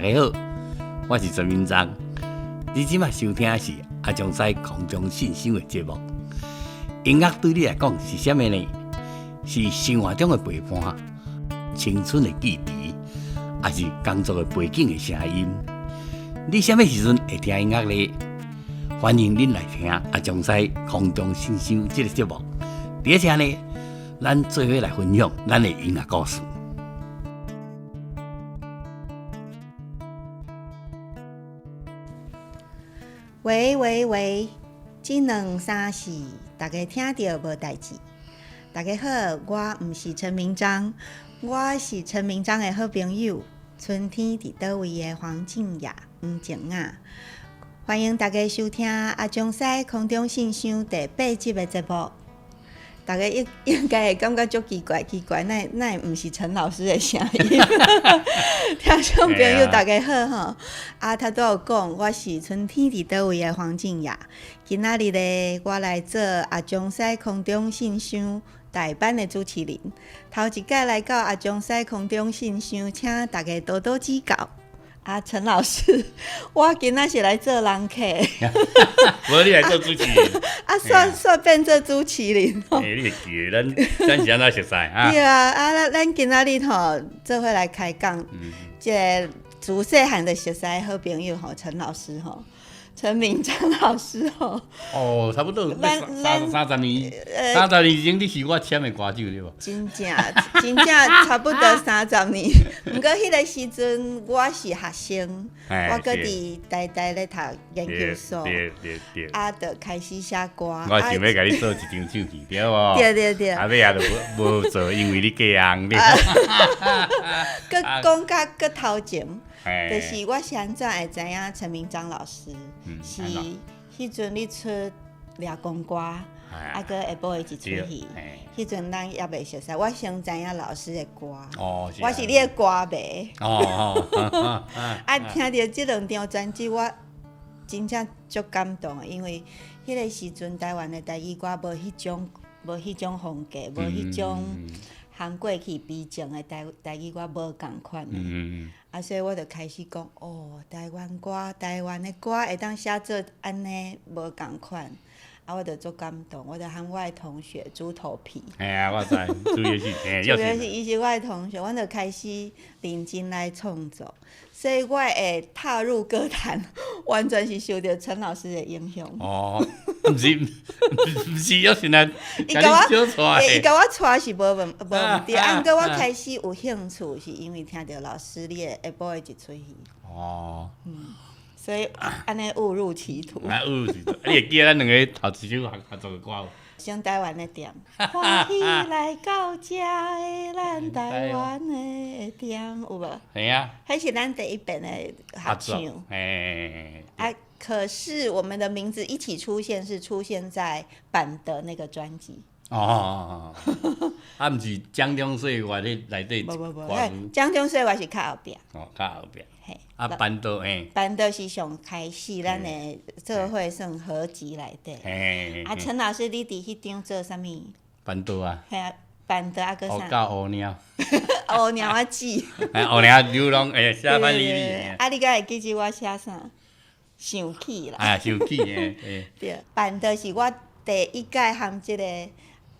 家好，我是陳明章。你這馬收聽的是阿將師空中信箱的節目。音樂對你來講是啥物呢？是生活中的陪伴、青春的記憶，抑是工作的背景的聲音？你啥物時陣會聽音樂呢？歡迎恁來聽阿將師空中信箱這個節目。佇遮呢，咱做伙來分享咱的音樂故事。喂喂喂，一兩三四，大家聽著無代誌？大家好，我毋是陳明章，我是陳明章的好朋友，春天佇佗位的黃靜雅、黃靜雅。歡迎大家收聽阿將師空中信箱第八集的節目。大家應應該會感覺足奇怪，奇怪，哪哪會毋是陳老師的聲音？聽眾朋友大家好吼，啊，頭拄有講，我是春天佇佗位的黃靜雅。今仔日咧，我來做阿將師空中信箱代班的主持人。頭一擺來到阿將師空中信箱，請大家多多指教。啊，陳老師，我今仔是來做人客。無你來做主持人。啊，煞煞變做主持人。欸，你會記得咱咱是按怎熟似啊？對啊，啊，咱咱今仔日吼做伙來開講，這個自細漢就熟似的好朋友吼，陳老師吼。陳明章老師吼，哦，差不多三十年，30年前你是我簽的歌手對無？真正真正差不多三十年。毋過彼個時陣我是學生，我閣佇台大咧讀研究所，啊，就開始寫歌。我想欲共你做一張唱片，對無？對對對。啊，尾仔就無做，因為你嫁翁。閣講較閣頭前。就是我是按怎會知影陳明章老師，是彼陣你出掠光歌，啊閣下晡的一齣戲，彼陣咱猶未熟似，我先知影老師的歌，我是你的歌迷。啊，聽著這兩張專輯，我真正足感動的，因為彼個時陣台灣的台語歌無彼種無彼種風格，無彼種。含過去悲情的台台語歌無仝款的，啊，所以我就開始講，哦，台灣歌，台灣的歌會當寫做按呢無仝款，啊，我就足感動，我就和我的同學豬頭皮，嘿啊，我知，主要是，主要是伊是我的同學，阮就開始認真來創作，所以我會踏入歌壇，完全是受著陳老師的影響。哦。毋是毋是，抑是來伊共我，伊共我帶是無問無毋對，啊，毋過我開始有興趣，是因為聽著老師你的下晡的一齣戲。哦。所以按呢誤入歧途。啊，誤入歧途！你會記得咱兩个頭一首合合作的歌無？先台灣的店，歡喜來到這的咱台灣的店，有無？嘿啊。彼是咱第一遍的合唱。嘿。啊。可是我們的名字一起出現，是出現在板德那個專輯。哦哦哦，啊，毋是江中歲月彼內底。無無無，江中歲月是較後壁。哦，較後壁。嘿。啊，板德嘿。板德是上開始咱的做伙算合集內底。嘿。啊，陳老師，你佇彼張做啥物？板德啊。嘿啊，板德啊，閣啥？烏狗烏貓。烏貓仔姊。哎，烏貓流浪，哎，寫反哩哩。啊，你敢會記得我寫啥？想起啦，啊，想起嘿，對，辦的是我第一屆和這個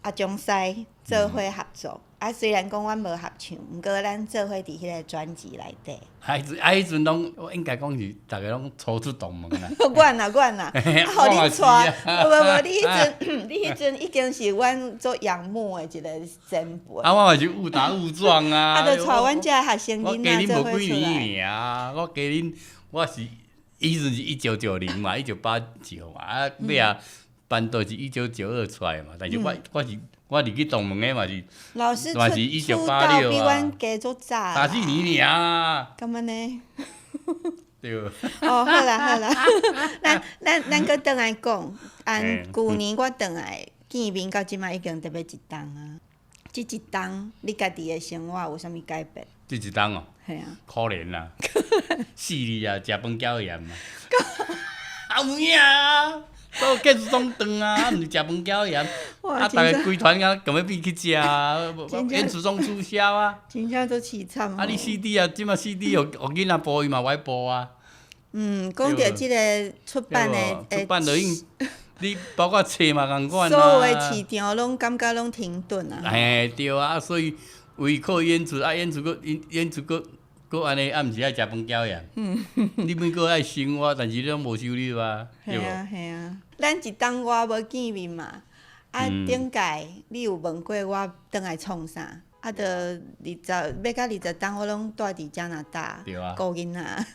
阿將師做伙合作，啊，雖然講阮無合唱，毋過咱做伙佇彼個專輯內底。啊，彼陣啊，彼陣攏，我應該講是逐家攏初出同門啦。阮啊，阮啊，啊，予你帶，無無無，你彼陣，你彼陣已經是阮足仰慕的一個前輩。啊，我嘛是誤打誤撞啊。啊，就帶阮這學生囡仔做伙出來。我加恁無幾年爾，我加恁，我是。彼陣是1990嘛，1989嘛，啊，尾仔辦桌是1992出來嘛，但是我我是我入去同門的嘛是，老師嘛是1986 比阮加足早，三四年爾。敢按呢？對。哦，好啦好啦，咱咱咱閣轉來講，按舊年我轉來見面到這擺已經特別一冬啊，這一冬你家己的生活有啥物改變？這一冬哦，嘿啊，可憐啦，死你啊！食飯繳鹽啊，有影啊，都繼續總斷啊，毋是食飯餃鹽，啊，逐家規團敢共欲變去食啊，演出總取消啊，真正足凄慘。啊，你 CD 啊，這馬 CD 予囡仔播伊嘛無愛播啊。嗯，講著這个出版的，出版就已經，你包括冊嘛仝款啊。所有的市場攏感覺攏停頓啊。嘿，對啊，所以唯靠演出，啊，演出閣演演出閣閣按呢，啊，毋是愛食飯餃呀？你每個愛生活，但是你攏無收入啊，對無？係啊，係啊。咱一冬外無見面嘛，啊，頂屆你有問過我轉來創啥？啊，著二十欲到20冬，我攏蹛佇加拿大顧囡仔。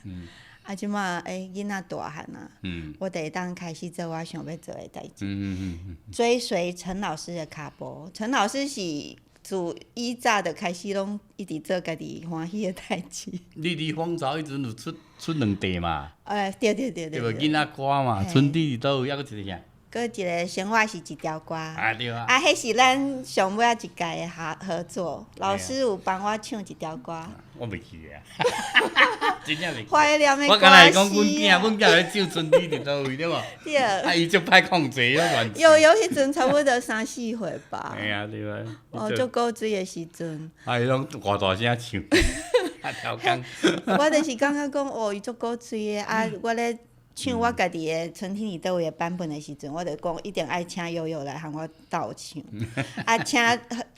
啊，這馬欸，囡仔大漢啊，我就會當開始做我想欲做的代誌。追隨陳老師的跤步，陳老師是自以早就開始攏一直做家己歡喜的代誌。你佇風潮彼陣有出出兩塊嘛？欸，對對對對。對無囡仔歌嘛，春天佇佗位，猶閣一個啥？閣一个生活是一條歌。啊對啊。啊，彼是咱上尾仔一屆的合作，老師有幫我唱一條歌。我袂記得啊，真正袂記。懷念的我敢若會講阮囝，阮囝咧唱春天佇佗位對無？對。啊，伊足歹控制，攏亂。有有，彼陣差不多三四歲吧。嘿啊，對啊。哦，足古錐的時陣。啊，伊攏偌大聲唱，啊，調工。我就是感覺講，哦，伊足古錐的啊，我咧唱我家己的《春天佇佗位》的版本的時陣，我就講一定愛請悠悠來和我鬥唱，啊，請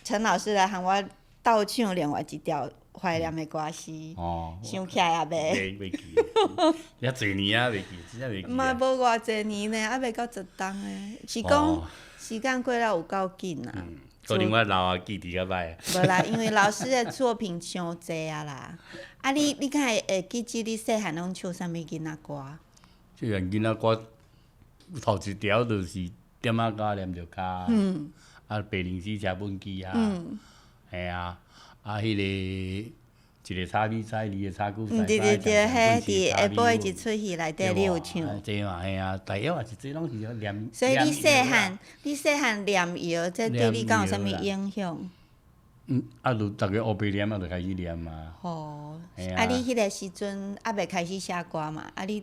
陳老師來和我鬥唱另外一條懷念的歌詞。哦。想起來啊未？袂袂記，遐濟年啊，袂記，真正袂記。嘛無偌濟年呢，猶未到10冬呢，是講時間過了有夠緊啊。可能我老啊，記憶較歹。無啦，因為老師的作品傷濟啊啦。啊，你敢會記得你細漢攏唱啥物囡仔歌？細漢囡仔歌，頭一條就是點仔歌念著跤，啊，白靈絲車本機啊，嘿啊，啊，彼个一个炒米菜，二个炒韭菜，對對對，彼佇下晡的一齣戲內底你有唱。這嘛嘿啊，大約也是這攏是念。所以你細漢，你細漢念謠，這對你敢有啥物影響？嗯，啊，就逐家烏白念啊，就開始念啊。吼，啊，你彼个時陣猶未開始寫歌嘛？啊，你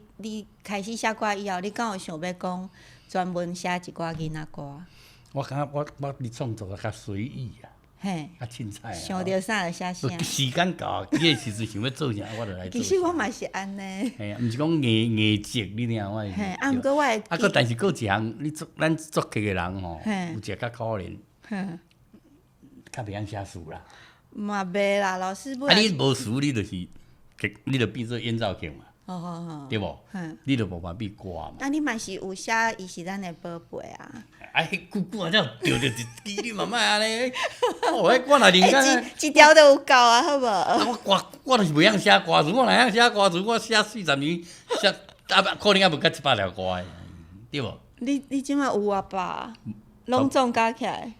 開始寫歌以後，你敢有想欲講專門寫一寡囡仔歌？我感覺我佇創作較隨意啊，較凊彩啊。想著啥就寫啥。時間到，彼个時陣想欲做啥，我就來做。其實我嘛是按呢。嘿啊，毋是講硬硬直，你聽我意思。嘿，啊，毋過我會。啊，閣但是閣一項，你做咱作曲的人吼，有一個較可憐。較袂曉寫詞啦。嘛袂啦，老師啊，你無詞，你就是，你就變做演奏曲嘛。對無？你就無法變歌嘛。啊，你嘛是有寫，伊是咱的寶貝啊。啊，彼久久啊，才著著一支，你嘛莫按呢。哦，彼我若認真。一條都有夠啊，好無？啊，我歌我就是袂曉寫歌詞，我若曉寫歌詞，我寫40年，寫啊，可能猶無到100條歌的，對無？你這馬有啊吧？攏總加起來。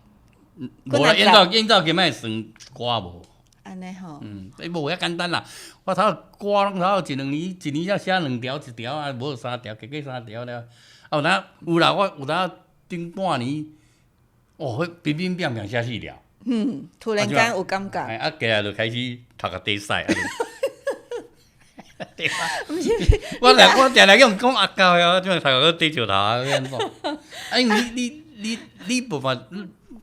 無啦，演奏琴愛算歌無？按呢吼。嗯，欸，無遐簡單啦。我頭歌攏頭一兩年，一年才寫兩條，一條啊，無三條，加加三條了。啊，有當有啦，我有當頂半年，哦，彼乒乒乓乓寫四條。嗯，突然間有感覺。啊，過來就開始讀個底賽。對啊。我來我定定用講阿狗啊，這讀個底石頭啊，按怎？啊，因為你無法。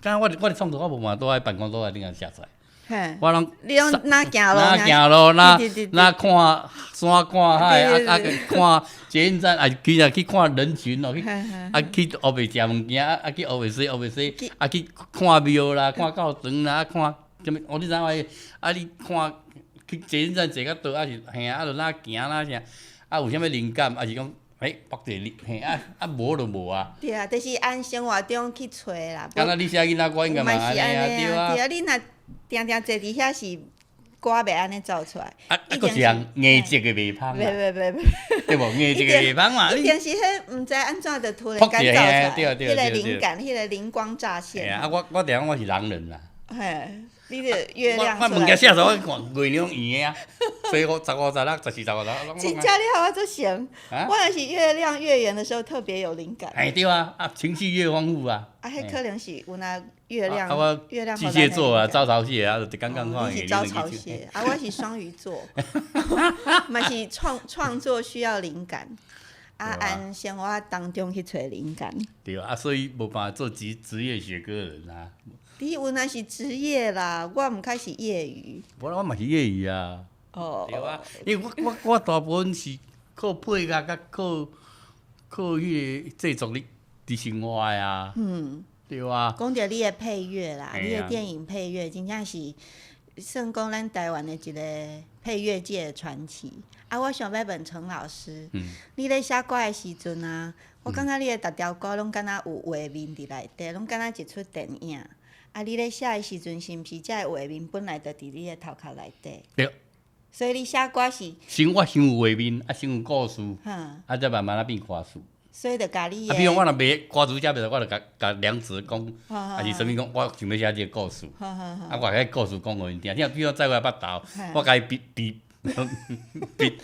敢我我佇創作，我無嘛拄佇辦公桌內頂寫出來。我攏你攏若行路，若行路，若若看山看海，啊啊看捷運站，啊去啊去看人群哦，去啊去烏白食物件，啊去烏白踅烏白踅，啊去看廟啦，看教堂啦，啊看啥物？哦，你知影我啊？你看去捷運站坐較倒，啊是嘿啊，啊就若行啦啥，啊有啥物靈感，啊是講。欸，縛一个嘿啊啊無就無啊。對啊，就是按生活中去揣啦。敢若你寫囡仔歌應該嘛按呢啊，對啊。對啊，你若定定坐佇遐是歌袂按呢走出來。啊啊，閣一項硬質的袂芳。袂袂袂袂。對無？硬質的袂芳嘛。一定是彼毋知按怎就突然間走出來，彼个靈感，彼个靈光乍現。啊，我定講我是狼人啦。嘿，你著月亮我物件寫出來，我看月亮圓的啊，所以我十五、十六、十四、十五、十六。真正你予我足神，我若是月亮越圓的時候特別有靈感。哎對啊，啊情緒越豐富啊。啊，彼可能是有那月亮。啊我巨蟹座啊，招潮蟹啊，就剛剛看。你是招潮蟹，啊，我是雙魚座，嘛是創作需要靈感。啊，按生活當中去揣靈感。對啊，所以無辦法做職業寫歌人啊。你有那是職業啦，我毋較是業餘。無啦，我嘛是業餘啊。對啊，因為我大部分是靠配樂，佮靠彼個製作咧佇生活的啊。對啊。講著你的配樂啦，你的電影配樂真正是算講咱台灣的一個配樂界的傳奇。啊，我想欲問陳老師，你咧寫歌的時陣啊，我感覺你的逐條歌攏敢若有畫面佇內底，攏敢若一齣電影。啊，你咧寫的時陣，是毋是這个畫面本來就佇你的頭殼內底？對。所以你寫歌是？先我先有畫面，啊，先有故事，啊，才慢慢仔變歌詞。所以就共你。啊，比如我若袂歌詞寫袂出，我就共共梁哲講，抑是啥物講，我想欲寫這个故事，啊，我共故事講予𪜶聽。聽，比如講載我腹頭，我共伊筆筆筆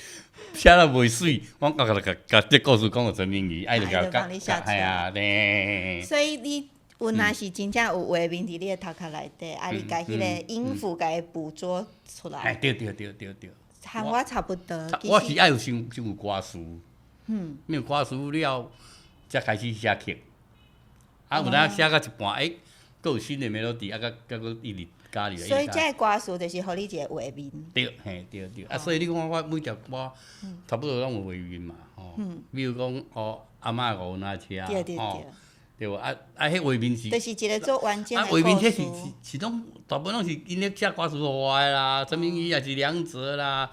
寫了袂媠，我共共共這故事講予陳明儀，啊，伊就共共，係啊，咧。所以你有若是真正有畫面佇你的頭殼內底，啊，你共彼个音符共伊捕捉出來。對對對對對。和我差不多。我是愛有先先有歌詞。你有歌詞了，才開始寫曲。啊，有當寫到一半，欸，閣有新的 melody，啊，閣閣閣一直加入來。所以這個歌詞就是予你一個畫面。對，嘿，對對。啊，所以你看我每條歌，差不多攏有畫面嘛，吼。比如講，哦，阿嬤五輪車，吼，對無？啊啊，彼畫面是。就是一個足完整的啊，畫面彼是是是攏大部分攏是𪜶咧寫歌詞予我的啦，陳明儀也是梁哲啦。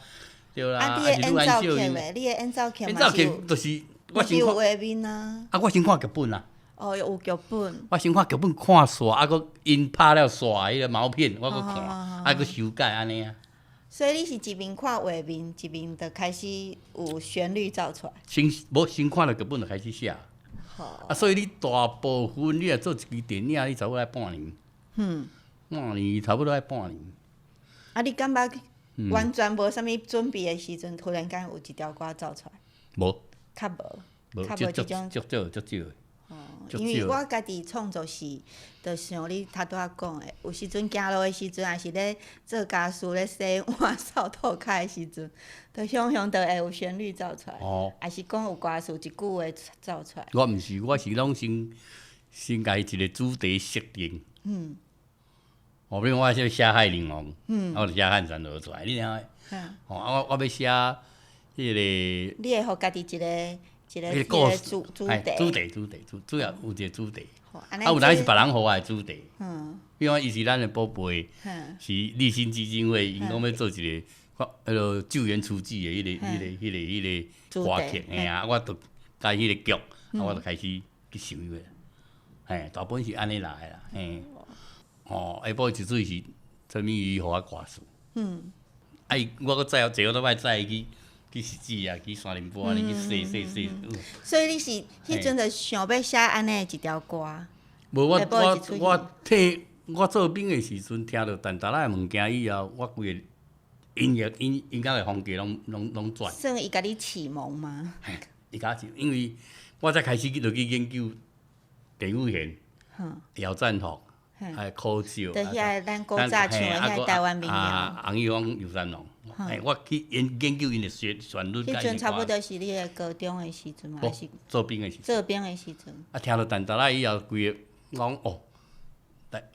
對啦，啊，你的演奏曲咧？你的演奏曲演奏曲就是我先看畫面啊。啊，我先看劇本啊。哦，有劇本。我先看劇本看煞，啊，閣𪜶拍了煞彼個毛片，我閣看，啊，閣修改按呢啊。所以你是一面看畫面，一面就開始有旋律走出來。先無先看著劇本就開始寫。啊，所以你大部分你若做一支電影，你差不多愛半年。半年差不多愛半年。啊，你感覺完全無啥物準備的時陣，突然間有一條歌走出來？無。較無，較無這種。足少足少的。哦，因為我家己創作是，就像你頭拄仔講的，有時陣行路的時陣，抑是咧做家事咧洗碗、掃塗跤的時陣，就雄雄就會有旋律走出來。抑是講有歌詞一句話走出來。我毋是，我是攏先先共伊一個主題設定。哦，比如我寫海賊王，我就寫漢山樓出來，你聽。哦，啊，我欲寫彼個。你會予家己一個一個一個主題。主題主題主主要有一個主題。啊，有當時別人予我的主題。比如講，伊是咱的寶貝，是勵馨基金會，𪜶講欲做一個，彼個救援雛妓的彼個、彼個、彼個、彼個歌曲，嘿啊，我就共彼個劇，啊，我就開始去想彼個，嘿，大部分是按呢來的啦，嘿。哦，下晡一出是陳明儀予我歌詞。啊伊，我閣載坐倒擺載伊去去汐止啊，去山林埔按呢去踅踅踅。所以你是彼陣就想欲寫按呢一條歌。無，我我聽我做兵的時陣，聽著陳達仔的物件以後，我規个音樂音音樂的風格攏攏攏轉。算伊共你啟蒙嗎？嘿，伊共我啟，因為我才開始去落去研究鄭雨賢、姚贊福。還苦酒，就遐咱古早唱的遐台灣民謠。洪玉芳、游三龍，我去研研究𪜶的旋旋律。彼陣差不多是你的高中的時陣嘛，還是做兵的時陣？做兵的時陣。啊，聽著陳達仔以後，規个講哦，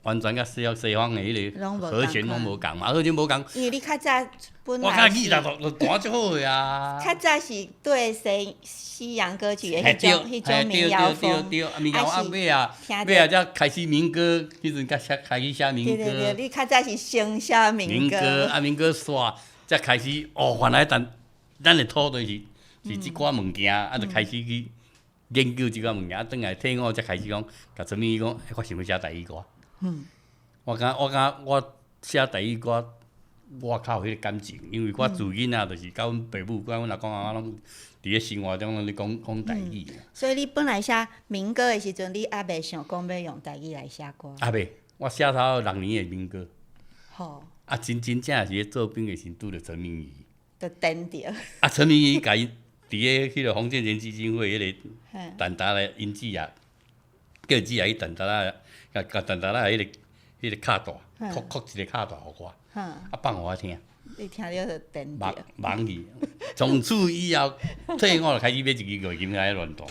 完全佮西西方的彼個和弦攏無仝嘛，和弦無仝。因為你較早本來我較吉他都彈足好的啊。較早是對西西洋歌曲的彼種彼種民謠風。對對對，民謠啊，尾啊，尾啊，才開始民歌，彼陣才寫開始寫民歌。對對對，你較早是先寫民歌。啊，民歌煞，才開始哦，原來咱咱的土地是是這寡物件，啊，就開始去研究這寡物件，啊，轉來退伍才開始講，共陳明儀講，我想欲寫台語歌。我感我感覺我寫台語歌，我較有彼個感情，因為我自囡仔就是佮阮爸母、佮阮阿公阿嬤攏佇咧生活中攏咧講講台語。所以你本來寫民歌的時陣，你猶未想講欲用台語來寫歌？猶未，我寫頭六年的民歌。啊，真真正是咧做兵的時陣拄著陳明儀。就顛著。啊，陳明儀共伊佇咧彼個洪建全基金會彼個陳達的𪜶姊啊，叫姊仔去陳達仔，共共陳達仔彼個。彼个卡帶，刻刻一個卡帶予我，啊放予我聽。你聽著就顛茫茫去，從此以後退伍就開始買一支月琴來亂彈。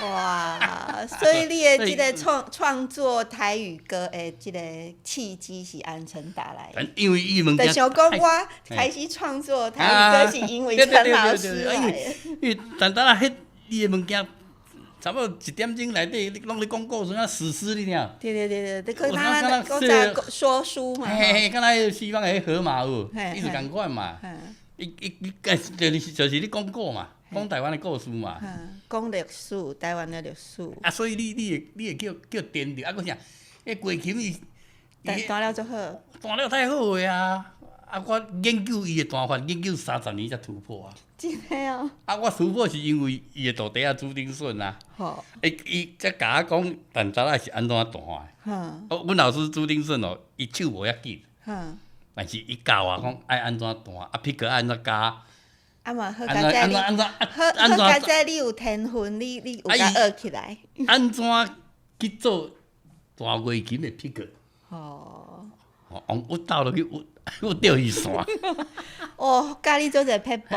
哇！所以你的這个創作台語歌的這个契機是按陳達來的。因為伊物件。就想講我開始創作台語歌是因為陳老師來的。因為陳達啊，彼伊的物件。差不多一點鐘內底，你攏咧講故事，啊史詩你聽。對對對對，你看他講在說書嘛。嘿嘿，敢若彼個西方的荷馬有，伊是仝款嘛。伊伊伊，就是咧講古嘛，講台灣的故事嘛。講歷史，台灣的歷史。啊，所以你會叫顛著，啊，閣啥？彼月琴伊。彈了足好。彈了太好个啊！啊，我研究伊的彈法，研究30年才突破啊！真的哦！啊，我突破是因為伊的徒弟啊，朱丁順啊。吼！伊才共我講，彈吉他是按怎彈的。哦，阮老師朱丁順哦，伊手無遐緊。但是伊教我講愛按怎彈，啊，pick 愛按怎加。啊嘛，好佳哉你，好佳哉你有天分，你有共學起來。按怎去做彈月琴的 pick？哦。哦，我鬥落去，我釣魚線。哦，教你做一个撇步。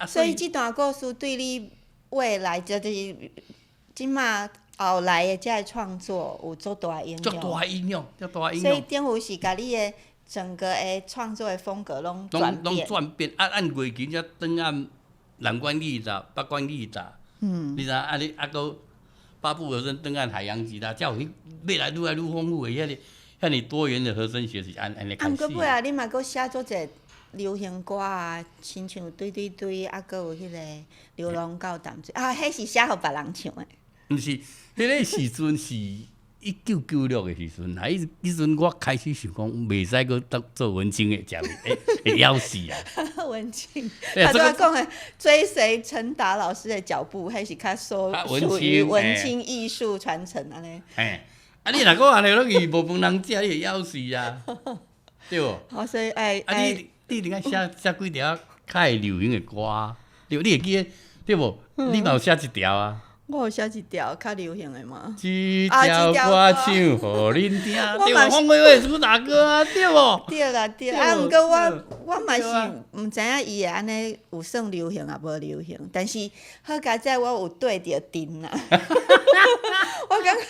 所以這段故事對你未來就是這馬後來的這个創作有足大影響。足大影響，足大影響。所以等於是共你的整個的創作的風格攏轉變。攏轉變，啊，按月琴才轉按南管吉他、北管吉他。你知影啊？你啊，閣八部和聲轉按海洋吉他，才有彼欲來愈來愈豐富的遐个。遐爾多元的和聲學是按按呢開始。啊，毋過尾啊，你嘛閣寫足濟流行歌啊，親像對對對，啊，閣有彼个流浪到淡水啊，彼是寫予別人唱的。毋是，彼个時陣是1996的時陣，啊，彼陣我開始想講，袂使閣當做文青的，食會會枵死啊。文青，他拄仔講的追隨陳達老師的腳步，彼是較屬於文青藝術傳承按呢。嘿。啊！你若閣按呢落去無飯通食，你會枵死啊，對無？哦，所以愛啊！你你一定愛寫寫幾條較會流行的歌，對，你會記得對無？你嘛有寫一條啊？我有寫一條較流行的嗎？這條歌唱予恁聽，對無？鳳飛飛主打歌啊，對無？對啦對，啊，毋過我嘛是毋知影伊會按呢有算流行抑無流行，但是好佳哉我有對著陣啦。我感覺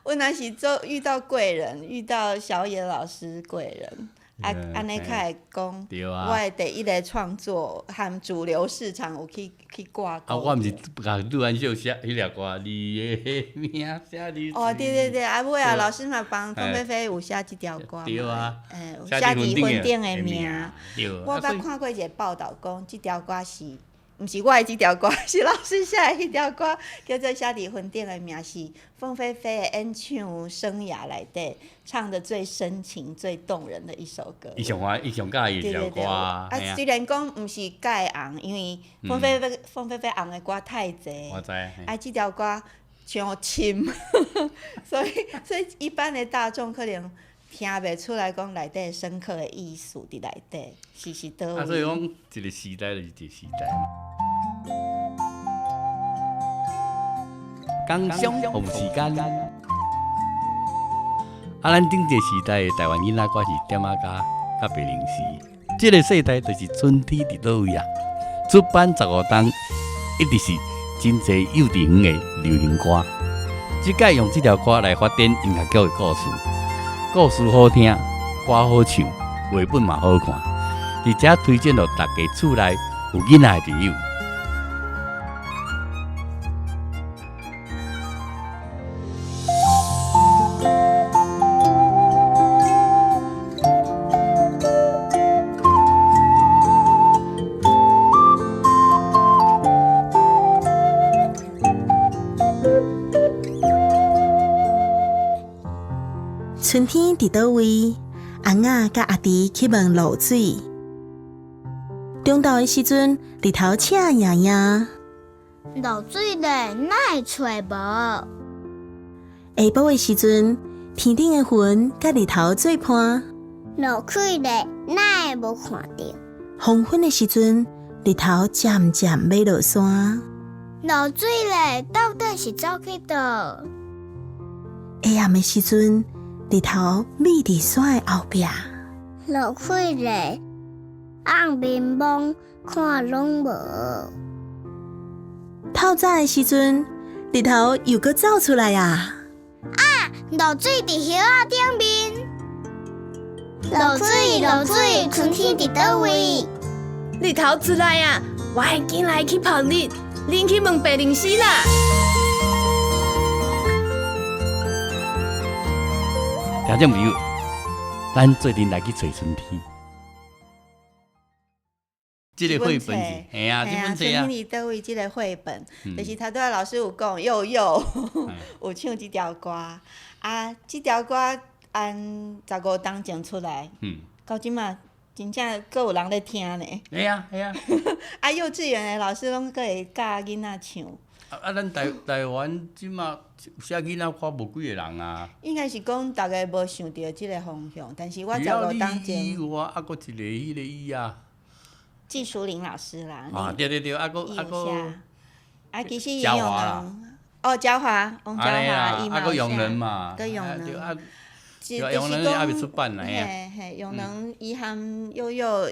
我若是做遇到貴人，遇到小野老師貴人，啊，按呢較會講，我的第一个創作和主流市場有去掛鈎。啊，我毋是共杜安秀寫彼條歌，你的名寫佇。哦，對對對，啊尾啊，老師嘛幫鳳飛飛有寫這條歌。對啊。欸，寫佇雲頂的名。對。我捌看過一个報導，講這條歌是。毋是我的這條歌，是老師寫的彼條歌，叫做《寫佇雲頂的名》，是鳳飛飛的演唱生涯內底唱得最深情、最動人的一首歌。伊上歡，伊上佮意這條歌。啊，雖然講毋是蓋紅，因為鳳飛飛、鳳飛飛紅的歌太濟。我知。啊，這條歌傷深，所以一般的大眾可能聽袂出來講內底深刻的意思佇內底是佗位。啊，所以講一個時代就是一個時代。工商服務時間，啊，咱頂一個時代的台灣囡仔歌是點仔歌佮白靈詩，這個世代就是春天佇佗位啊！出版15冬，一直是真濟幼稚園的流行歌。這擺用這條歌來發展音樂劇的故事，故事好聽，歌好唱，繪本嘛好看，佇遮推薦予大家厝內有囡仔的朋友。春天佇佗位？阿雅佮阿弟去問露水。中晝的時陣，日頭赤炎炎。落水咧，哪會揣無？下晡的時陣，天頂的雲佮日頭做伴。落去咧，哪會無看著？黃昏的時陣，日頭漸漸欲落山。落水咧，到底是走去佗？下暗的時陣，日頭覕佇山的後壁。落水咧，暗暝摸看攏無。透早的時陣，日頭又閣走出來啊！啊，落水佇葉仔頂面。落水，落水，春天佇佗位？日頭出來啊！我愛緊來去曝日，恁去問白靈師啦。聽眾朋友，咱做陣來去揣春天。這個繪本是，嘿啊，這本冊啊。春天佇佗位？這個繪本，就是頭拄仔老師有講，幼幼有唱這條歌，啊，這條歌按15冬前出來，到這馬真正閣有人咧聽呢。會啊，會啊。啊，幼稚園的老師攏閣會教囡仔唱。啊！咱台灣這馬寫囡仔看無幾個人啊。應該是講逐家無想著這個方向，但是我15冬前。除了你以外，啊，閣一個彼個伊啊。紀淑玲老師啦。啊，對對對，啊，閣啊閣。啊，其實伊用人。哦，嘉華，王嘉華，伊嘛啊，閣用人嘛。閣用人。啊，用人還未出版呢。嘿嘿，用人伊含幼幼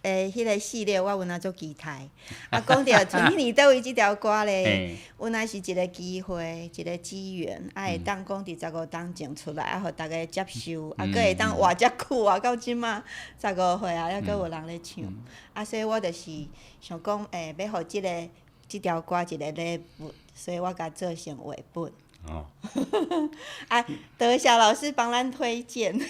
的彼個系列，我有哪足期待。啊，講著春天佇佗位這條歌咧，原來是一個機會，一個機緣，啊，會當講佇15冬前出來，啊，予逐家接受，啊，閣會當活遮久啊，到這馬15歲啊，猶閣有人咧唱。啊，所以我就是想講，欸，欲予這個這條歌一個禮物，所以我共做成繪本。哦。啊，多謝老師幫咱推薦。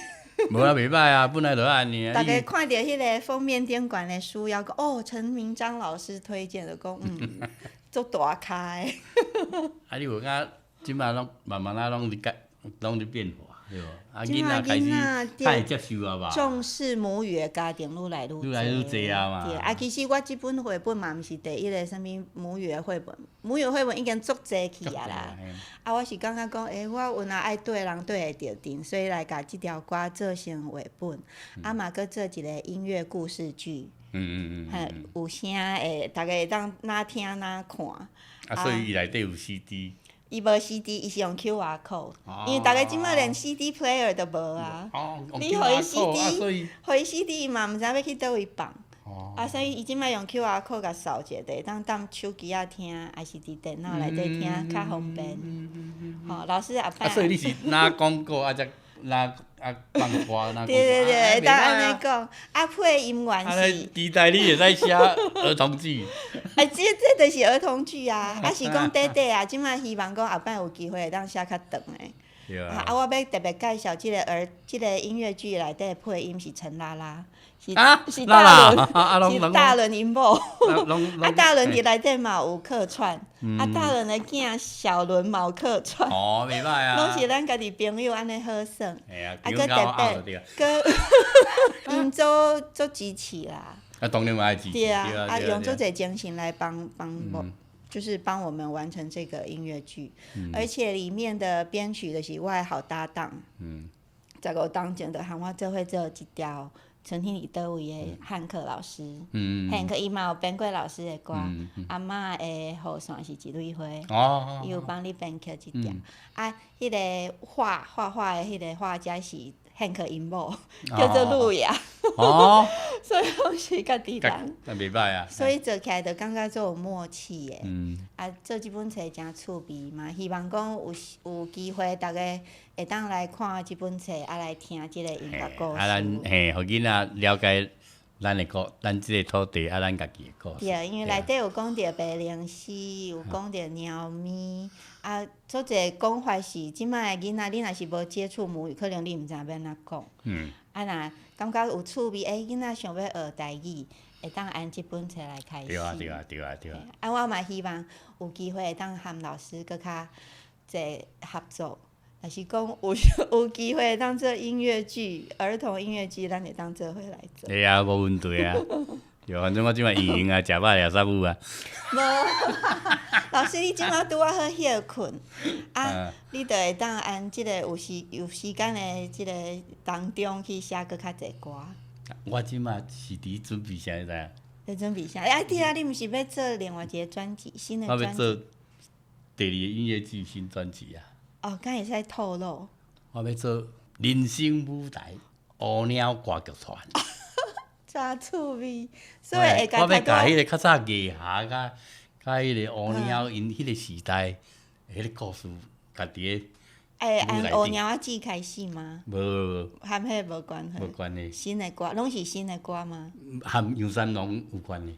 無啊，袂歹啊，本來就按呢。逐家看著彼個封面頂懸的書腰，講哦，陳明章老師推薦的，講嗯，足大咖的。啊，你有感覺這馬攏慢慢仔攏佇改，攏佇變化，對無？啊，囡仔開始較會接受啊吧？重視母語的家庭愈來愈愈來愈濟啊嘛。對，啊，其實我這本繪本嘛，毋是第一個啥物母語的繪本，母語繪本已經足濟去啊啦。啊，我是感覺講，欸，我有若愛對人對會著陣，所以來共這條歌做成繪本，啊嘛閣做一個音樂故事劇。嘿，有聲的，逐家會當哪聽哪看。啊，所以伊內底有 CD。伊無 CD，伊是用 QR code，因為逐家這馬連 CD player 都無啊。你予伊 CD，予伊 CD，伊嘛毋知欲去佗位放。啊，所以伊這馬用 QR code 共掃一下，就會當踮手機仔聽，抑是佇電腦內底聽，較方便。吼，老師後擺。啊，所以你是哪廣告啊？才哪啊放歌哪？對對對，會當按呢講。啊，配音員是。期待你會使寫兒童劇。欸，這就是兒童劇啊！啊，是講短短啊，這馬希望講後擺有機會會當寫較長的。對啊。啊，我欲特別介紹這個兒，這個音樂劇內底配音是陳拉拉，是是大倫，是大倫𪜶某。啊，大倫佇內底嘛有客串，啊，大倫的囝小倫嘛有客串。哦，袂歹啊。攏是咱家己朋友按呢好耍。啊，閣特別，閣𪜶做足支持啦。啊，當然嘛愛支持。對啊，啊，用足濟精神來幫幫我，就是幫我們完成這個音樂劇，而且裡面的編曲就是我的好搭檔。15冬前就和我做伙做這條春天佇佗位的漢克老師，漢克伊嘛有編過老師的歌，阿嬤的雨傘是一蕊花，伊有幫你編曲這條。啊，彼個畫畫畫的彼個畫家是漢克𪜶某，叫做路亞。所以攏是家己人。那袂歹啊。所以做起來就感覺足有默契的。啊，做這本冊誠趣味嘛，希望講有機會，逐家會當來看這本冊，啊來聽這個音樂故事。啊，咱嘿，予囡仔了解咱的故，咱這個土地啊，咱家己的故事。對，因為內底有講著白靈詩，有講著貓咪，啊，足濟講法是這擺的囡仔，你若是無接觸母語，可能你毋知欲按怎講。啊，若感覺有趣味，欸，囡仔想欲學台語，會當按這本冊來開始。對啊，對啊，對啊，對啊。啊，我嘛希望有機會會當和老師閣較濟合作。若是講有機會當做音樂劇、兒童音樂劇，咱會當做伙來做。會啊，無問題啊。對，反正我這擺閒閒啊，食飽掠啥物啊。無，老師，你這擺拄仔好歇睏，啊，你就會當按這個有時間的這個當中去寫閣較濟歌。我這擺是佇準備啥，你知影？佇準備啥？啊，對啊，你毋是欲做另外一個專輯，新的專輯？我欲做第二個音樂劇新專輯啊。哦，敢會使透露？我欲做人生舞台烏貓歌劇團。真趣味，所以會我欲共共彼個較早藝俠佮佮彼个烏貓𪜶彼個時代彼個故事，共佇咧會按舞台頂烏貓仔姊開始嗎？無無和彼個無關係。無關係，新的歌攏是新的歌嗎？和楊三郎有關係。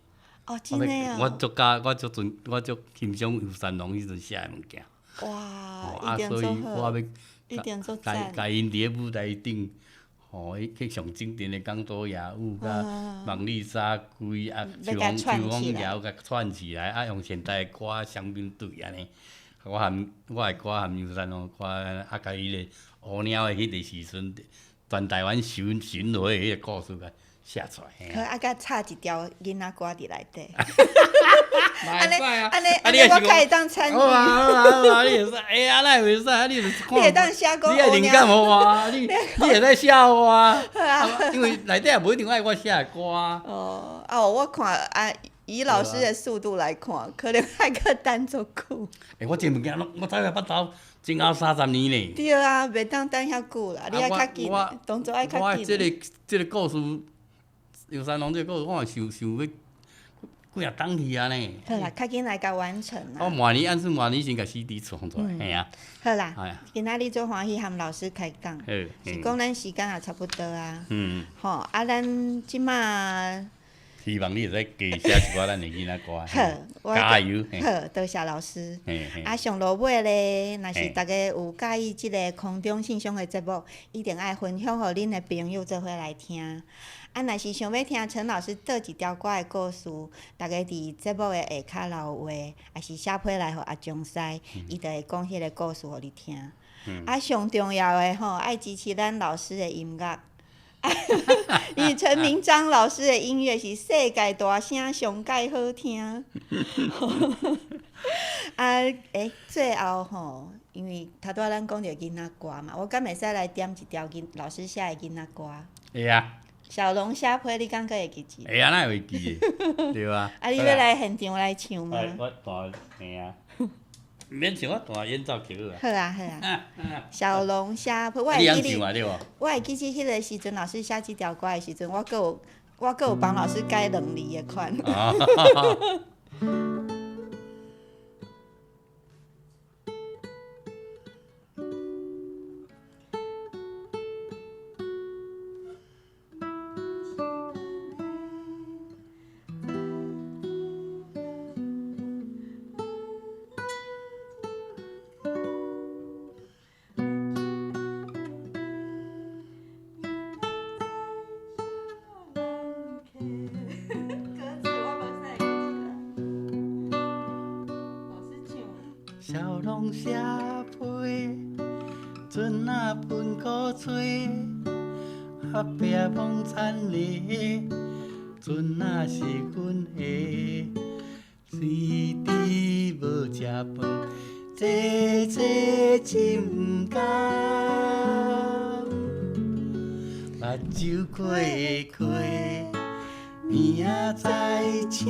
哦，真的我哦。足佮我足尊，我足欣賞楊三郎彼陣寫的物件。哇，啊，一定所以足好，我欲一定足共讚。共𪜶佇咧舞台頂，吼，彼去上正陣的講多夜舞，佮夢麗莎歸啊，欲共秋風秋串起來風搖共串起來，啊，用現代的歌雙面對按呢。我含我的歌含楊三郎的歌，啊，共彼個烏貓的彼個時陣，全台灣巡巡迴的彼個故事共寫出來。嘿好，啊，佮插一條囡仔歌佇內底。嘛按呢會使啊，按呢啊按呢，我較會你也是當參講，好啊與。好啊好啊，你會使，欸啊，哪會袂使？啊，你就是你會當寫講你愛靈感予我啊，你會使寫我啊，因為內底也無一定愛我寫的歌啊。哦，啊，我看啊，以老師的速度來看，可能愛閣等足久。欸，我這物件攏我走來捌頭前後30年呢。對啊，袂當等遐久啦，你愛較緊我動作愛較我這緊。个這个故事，楊三郎這个故事，我嘛想想欲幾若冬去啊呢。好啦，較緊來共完成我啦。明年按算明年先共 CD 創出來，嘿啊。好啦哎呀，今仔日足歡喜和老師開講，好，是講咱時間也差不多啊。吼，啊，咱這馬希望你會使加寫一寡咱的囡仔歌。好，我加油！好，多謝老師。嘿嘿啊，上落尾咧，若是嘿大家有佮意這个空中信箱的節目，一定愛分享予恁的朋友做伙來聽。啊，若是想欲聽陳老師佗一條歌的故事，大家佇節目的下跤留話，抑是寫批來予阿鍾師，伊就會講彼个故事予你聽。啊，上重要的吼，愛支持咱老師的音樂。因為陳明章老師的音樂是世界大聲上蓋好聽。啊，欸，最後吼，因為頭拄仔咱講著囡仔歌嘛，我敢會使來點一條囡老師寫的囡仔歌？會啊，小龍蝦批，你敢閣會記得？會啊，哪會袂記得？對啊。啊，你欲來現場來唱嗎？我彈，嘿啊，毋免唱，我彈演奏曲好啊。好啊，好啊。小龍蝦批，我你會記得，曉唱啊對無？我會記得彼个時陣，老師寫這條歌的時陣，我閣有幫老師改兩字的款。小龍蝦批，船仔分鼓吹，阿伯摸田螺，船仔是阮的，水猪無食飯，坐坐真毋甘，目睭開開，明仔載請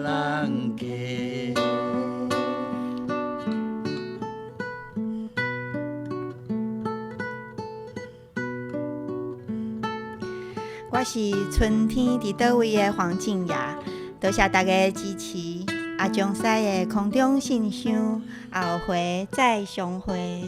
人客。我是春天佇佗位的黃靜雅，多謝大家支持。阿鍾師的空中信箱，後回再相會。